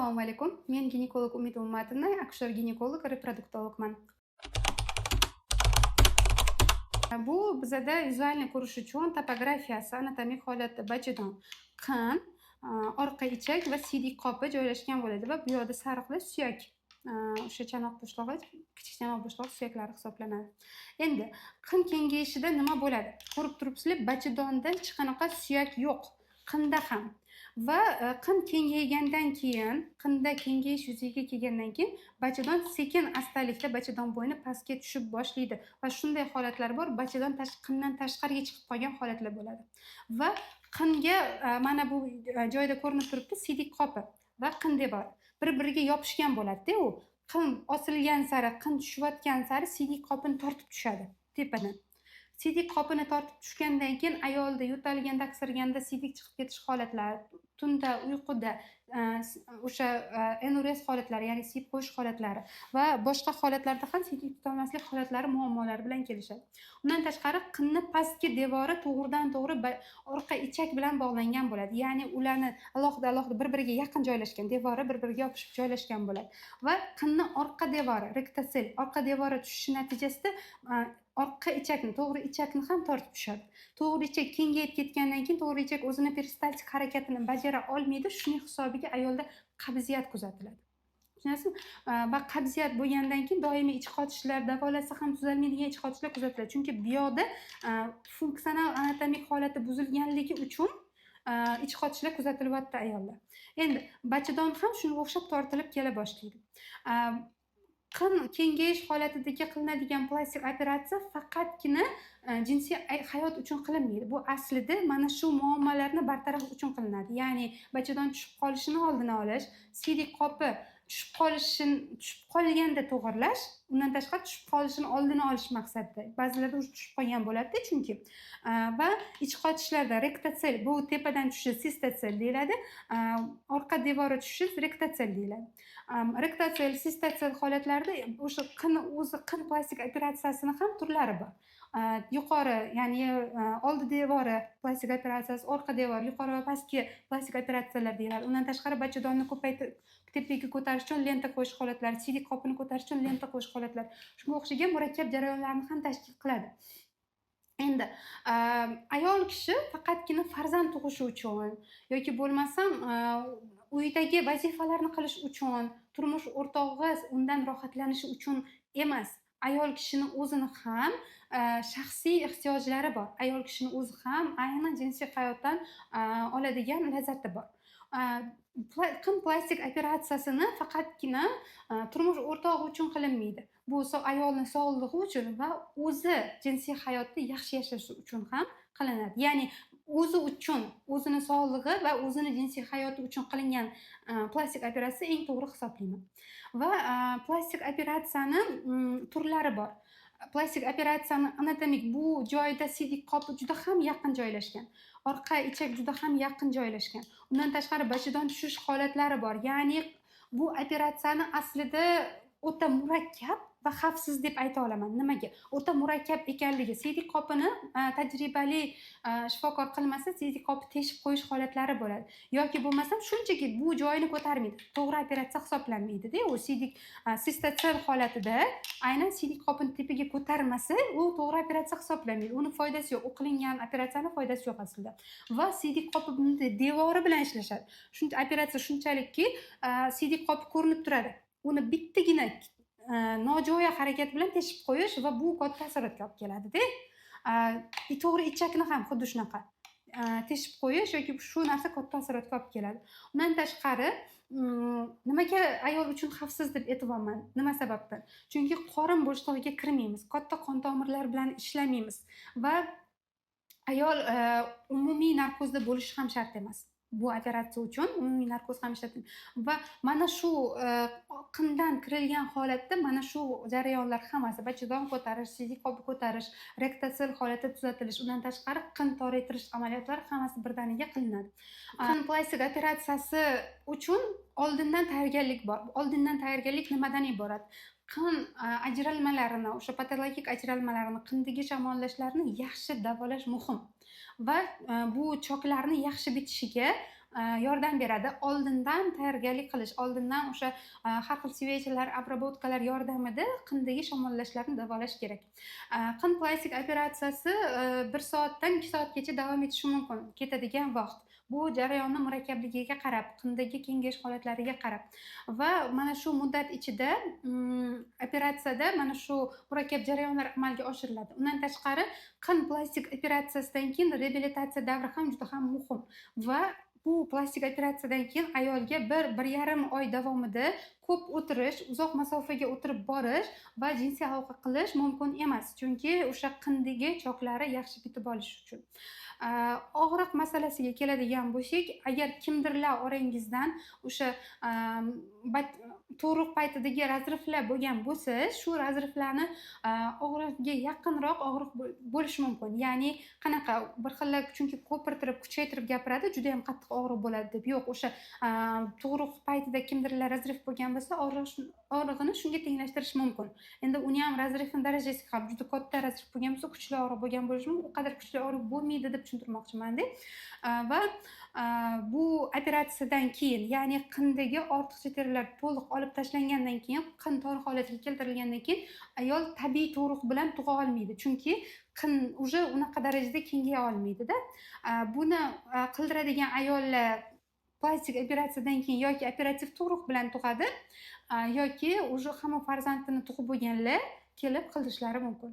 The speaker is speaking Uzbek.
Assalomu alaykum. Men ginekolog Umida Umatovna, akusher-ginekolog, reproduktologman. Bu bizada vizualniy ko'rish uchun topografiyasi, anatomik holati bachadon, qin, orqa ichak va siydik qopi joylashgan bo'ladi va bu yoqda sariqli suyak, o'sha chanoq bo'shlig'i, kichik chanoq bo'shlig'i suyaklari hisoblanadi. Endi qin kengayishida nima bo'ladi? Ko'rib turibsizlar, bachadonda hech qanaqa suyak yo'q, qinda ham. Va qin kengaygandan keyin, qinda kengayish yuzaga kelgandan keyin bachadon sekin astalikda bachadon bo'yni pastga tushib boshlaydi va shunday holatlar bor, bachadon qindan tashqariga chiqib qolgan holatlar bo'ladi. Va qinga mana bu joyda ko'rinib turibdi siydik qopi va qin devori bir-biriga yopishgan bo'ladi-da u. Qin osilgan sari, qin tushayotgan sari siydik qopini tortib tushadi tepadan. Siydik qopini tortib tushgandan keyin ayolda yo'talganda, aksirganda siydik chiqib ketish holatlari, tunda uyquda o'sha enurez holatlari, ya'ni siyib qo'yish holatlari va boshqa holatlarda ham siydik tutolmaslik holatlari muammolari bilan kelishadi. Undan tashqari qinni pastki devori to'g'ridan to'g'ri orqa ichak bilan bog'langan bo'ladi. Ya'ni ularni alohida alohida bir-biriga yaqin joylashgan, devori bir-biriga yopishib joylashgan bo'ladi. Va qinni orqa devori, rektosel, orqa devori tushishi natijasida orqa ichakni, to'g'ri ichakni ham tortib tushadi. To'g'ri ichak kengayib ketgandan keyin to'g'ri ichak o'zini peristaltik harakatini bajara olmaydi. Shuning hisobiga ayolda qabziyat kuzatiladi. Tushunasizmi? Va qabziyat bo'lgandan keyin doimiy ich qotishlar, davolasa ham tuzalmaydigan ich qotishlar kuzatiladi. Chunki bu yoqda funksional anatomik holati buzilganligi uchun ich qotishlar kuzatilyapti ayolda. Endi bachadon ham shunga o'xshab tortilib kela boshlaydi. Qin kengayish holatidagi qilinadigan plastik operatsiya faqatgina jinsiy hayot uchun qilinmaydi. Bu aslida mana shu muammolarni bartaraf uchun qilinadi. Ya'ni bachadon tushib qolishini oldini olish, siydik qopi tushib qolganda to'g'irlash, undan tashqari tushib qolishini oldini olish maqsadida. Ba'zilarda уже tushib qolgan bo'ladi-da chunki. Va ich qotishlarda rektosel, bu tepadan tushishi sistosel deyiladi, orqa devori tushishi rektosel deyiladi. Rektosel, sistosel holatlarida o'sha qin o'zi, qin plastik operatsiyasini ham turlari bor. Yuqori, ya'ni oldi devori plastik operatsiyasi, orqa devor, yuqori va pastki plastik operatsiyalar deyiladi. Undan tashqari bachadonni ko'paytirib tepaga ko'tarish uchun lenta qo'yish holatlari, siydik qopini ko'tarish uchun lenta qo'yish holatlari, shunga o'xshagan murakkab jarayonlarni ham tashkil qiladi. Endi ayol kishi faqatgina farzand tug'ishi uchun yoki bo'lmasam uydagi vazifalarni qilish uchun, turmush o'rtog'i undan rohatlanishi uchun emas. Ayol kishini o'zini ham shaxsiy ehtiyojlari bor. Ayol kishini o'zi ham aynan jinsiy hayotdan oladigan lazzati bor. Qin plastik operatsiyasini faqatgina turmush o'rtog'i uchun qilinmaydi. Bu ayolning sog'lig'i uchun va o'zi jinsiy hayotda yaxshi yashashi uchun ham qilinadi. Ya'ni o'zi uchun, o'zini sog'lig'i va o'zini jinsiy hayoti uchun qilingan plastik operatsiya eng to'g'ri hisoblayman. Va plastik operatsiyani turlari bor. Plastik operatsiyani anatomik bu joyda siydik qopi juda ham yaqin joylashgan. Orqa ichak juda ham yaqin joylashgan. Undan tashqari bachadon tushish holatlari bor. Ya'ni bu operatsiyani aslida o'ta murakkab va xavfsiz deb ayta olaman. Nimaga? O'ta murakkab ekanligi, siydik qopini tajribali shifokor qilmasa, siydik qopi teshib qo'yish holatlari bo'ladi. Yoki bo'lmasam shunchaki bu joyini ko'tarmaydi. To'g'ri operatsiya hisoblanmaydi-da. U siydik sistosel holatida aynan siydik qopini tepaga ko'tarmasa, u to'g'ri operatsiya hisoblanmaydi. Uni foydasi yo'q. U qilingan operatsiyani foydasi yo'q aslida. Va siydik qopi bunday devori bilan ishlashadi. Shuncha operatsiya shunchalikki, siydik qopi ko'rinib turadi. Uni bittagina nojo'ya harakat bilan teshib qo'yish va bu katta asoratga olib keladida. To'g'ri ichakni ham xuddi shunaqa teshib qo'yish yoki shu narsa katta asoratga olib keladi. Undan tashqari nimaga ayol uchun xavfsiz deb aytyapman? Nima sababdan? Chunki qorin bo'shlig'iga kirmaymiz, katta qon tomirlar bilan ishlamaymiz va ayol umumiy narkozda bo'lishi ham shart emas. Bu operatsiya uchun umumiy narkoz ham ishlatiladi va mana shu qindan kirilgan holatda mana shu jarayonlar hammasi, bachadon ko'tarish, siydik qopi ko'tarish, rektosel holati tuzatilish, undan tashqari qin toraytirish amaliyotlari hammasi birdaniga qilinadi. Qin plastik operatsiyasi uchun oldindan tayyorgarlik bor. Oldindan tayyorgarlik nimadan iborat? Qin ajralmalarini, o'sha patologik ajralmalarini, qindagi shamollashlarni yaxshi davolash muhim va bu choklarni yaxshi bitishiga yordam beradi. Oldindan tayyorgarlik qilish, oldindan o'sha har xil свеча lar, обработка lar yordamida qindagi shamollashlarni davolash kerak. Qin plastik operatsiyasi 1 soatdan 2 soatgacha davom etishi mumkin ketadigan vaqt. Bu jarayonni murakkabligiga qarab, qindagi kengayish holatlariga qarab va mana shu muddat ichida operatsiyada mana shu murakkab jarayonlar amalga oshiriladi. Undan tashqari, qin plastik operatsiyasidan keyin reabilitatsiya davri ham juda ham muhim va bu plastik operatsiyadan keyin ayolga 1-1,5 oy davomida ko'p o'tirish, uzoq masofaga o'tirib borish va jinsiy aloqa qilish mumkin emas, chunki o'sha qindagi choklari yaxshi bitib olishi uchun. Og'riq masalasiga keladigan bo'lsak, agar kimdirlar orangizdan o'sha tug'ruq paytidagi разрыв lar bo'lgan bo'lsa, shu разрыв larni og'riqga yaqinroq og'riq bo'lishi mumkin. Ya'ni qanaqa, bir xillar chunki ko'pirtirib, kuchaytirib gapiradi, juda yam qattiq og'riq bo'ladi deb. Yo'q, o'sha tug'ruq paytida kimdirlar разрыв bo'lgan bo'lsa, og'rig'ini shunga tenglashtirish mumkin. Endi uni ham разрыв ni darajasiga qarab, juda katta разрыв bo'lgan bo'lsa, kuchli og'riq bo'lgan bo'lishi mumkin, u qadar kuchli og'riq bo'lmaydi deb tushuntirmoqchimanda. Va bu operatsiyadan keyin, ya'ni qindagi ortiqcha terilar to'liq olib tashlangandan keyin, qin tor holatiga keltirilgandan keyin ayol tabiiy tug'ruq bilan tug'a olmaydi, chunki qin уже unaqa darajada kengaya olmaydida. Buni qildiradigan ayollar plastik operatsiyadan keyin yoki operativ tug'ruq bilan tug'adi yoki уже hamma farzandini tug'ib bo'lganlar kelib qildirishlari mumkin.